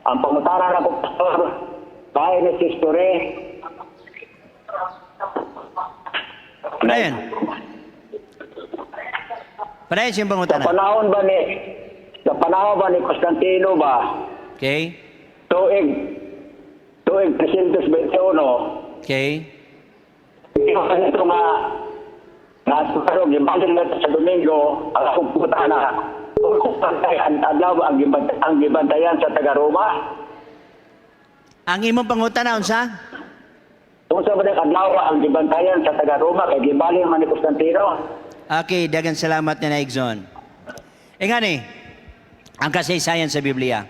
Ang pangutana nako, Pastor, bahay ni history. Padayon. Padayon siyang Sa pangutana. panahon ba ni Constantino ba, tuig 321, ito nga pero gibalin na sa Domingo, ang akong putana, ang adlaw ang gibantayan sa taga Roma? Ang imong pangutana unsa? Unsa ba ang adlaw ang gibantayan sa taga Roma kay gibalin man ni Constantino? Okay, daghang salamat na Igsoon. E nga ni, ang kasaysayan sa Biblia.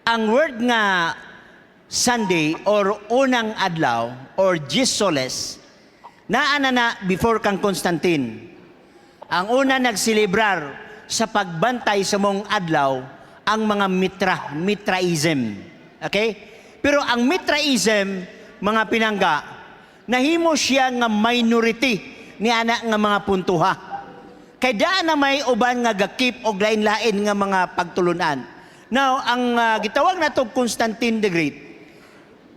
Ang word nga Sunday or unang adlaw or Dies Solis, naa na na before kang Constantine. Ang una nagselebrar sa pagbantay sa mong adlaw ang mga Mitra, Mitraism. Okay? Pero ang Mitraism, mga pinangga, nahimo siya nga minority ni ana nga mga puntuha. Kay daan na may uban nga ga-keep og lain-lain nga mga pagtulunan. Now, ang gitawag nato Constantine the Great,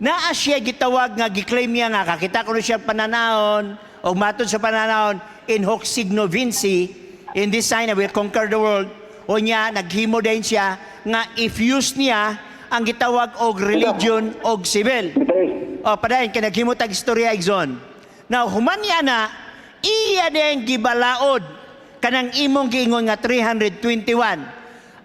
naa siya gitawag nga gi-claim niya nga kakita ko siya pananahon o matod sa pananahon, "In hoc signo vinci, in this sign I will conquer the world." O niya naghimo din siya nga i-fuse niya ang gitawag og religion og civil. O padayon kay naghimo tag istorya, Igsoon. Now human niya na iya din gibalaod kanang imong giingon nga 321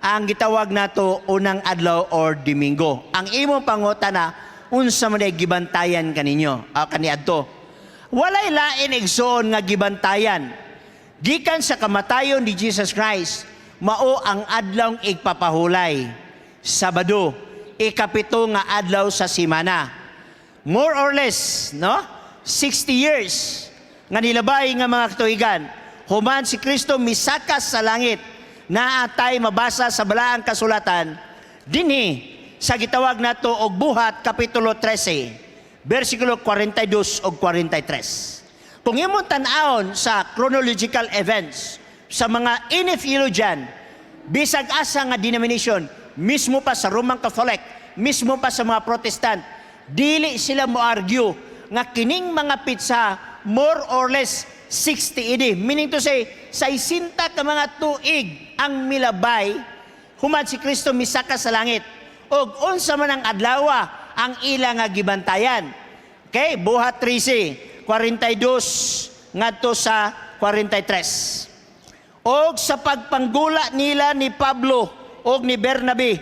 ang gitawag nato unang adlaw or Domingo. Ang imong pangutana, unsa man ay gibantayan kaninyo kaniadto? Walay lain, igsoon, nga gibantayan. Gikan sa kamatayon ni Jesus Christ, mao ang adlawng igpapahulay. Sabado, ikapito nga adlaw sa simana. More or less, no? 60 years nga nilabay nga mga katuigan. Human si Kristo misakas sa langit, naatay mabasa sa balaang kasulatan dinhi sa gitawag nato og Buhat kapitulo 13 versikulo 42 ug 43. Kung imong tan-awon sa chronological events sa mga any theologian, bisag asa nga denomination, mismo pa sa Roman Catholic, mismo pa sa mga Protestant, dili sila mo argue nga kining mga petsa more or less 60 AD. Meaning to say, 60 ka mga tuig ang milabay human si Kristo misaka sa langit. Og unsa man ang adlawa ang ila nga gibantayan? Okay, Buhat 13, 42 ngadto sa 43. Og sa pagpanggula nila ni Pablo og ni Bernabe,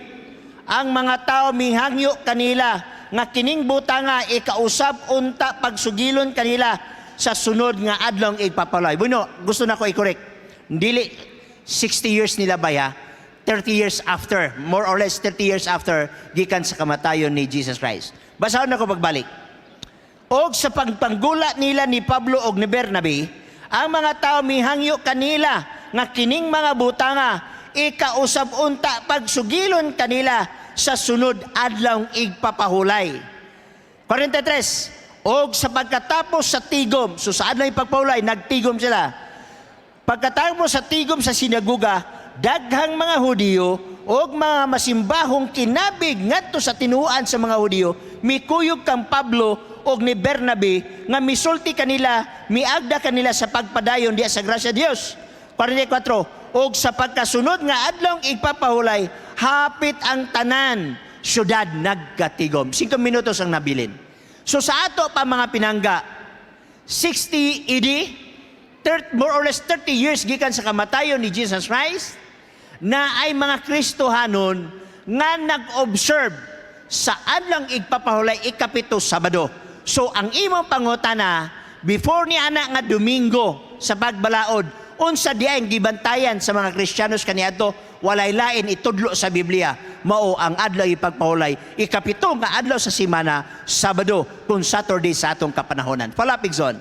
ang mga tao mihangyo kanila nga kining butanga ikausab unta pagsugilon kanila sa sunod nga adlong igpapalay. Bueno, gusto na ko i-correct. Dili 60 years nila baya, 30 years after, more or less 30 years after gikan sa kamatayon ni Jesus Christ. Basahon nako pagbalik. Og sa pagpanggula nila ni Pablo og ni Bernabe, ang mga tao mihangyo kanila nga kining mga butanga ikausab unta pagsugilon kanila sa sunod adlawng igpapahulay. 43. Og sa pagkatapos sa tigom, so sa adlaw ipagpahulay, nagtigom sila. Pagkatapos sa tigom sa sinaguga, daghang mga Hudiyo og mga masimbahong kinabig ngadto sa tinuan sa mga Hudiyo mikuyog kang Pablo og ni Bernabe nga misulti kanila, miagda kanila sa pagpadayon diya sa grasya Dios. 44. Og sa pagkasunod nga adlong igpapahulay, hapit ang tanan syudad nagkatigom. 5 minutos ang nabilin. So sa ato pa, mga pinangga, 60 AD, more or less 30 years gikan sa kamatayon ni Jesus Christ, na ay mga Kristohanon nga nag-observe sa adlong igpapahulay, ikapito, Sabado. So ang imong pangutana, before ni ana nga Domingo sa pagbalaod, unsa di ang gibantayan sa mga Kristiyanos kaniadto? Walay lain itudlo sa Biblia. Mao ang adlaw ipagpahulay, ikapito nga adlaw sa simana, Sabado, kung Saturday sa atong kapanahonan. Palapigson.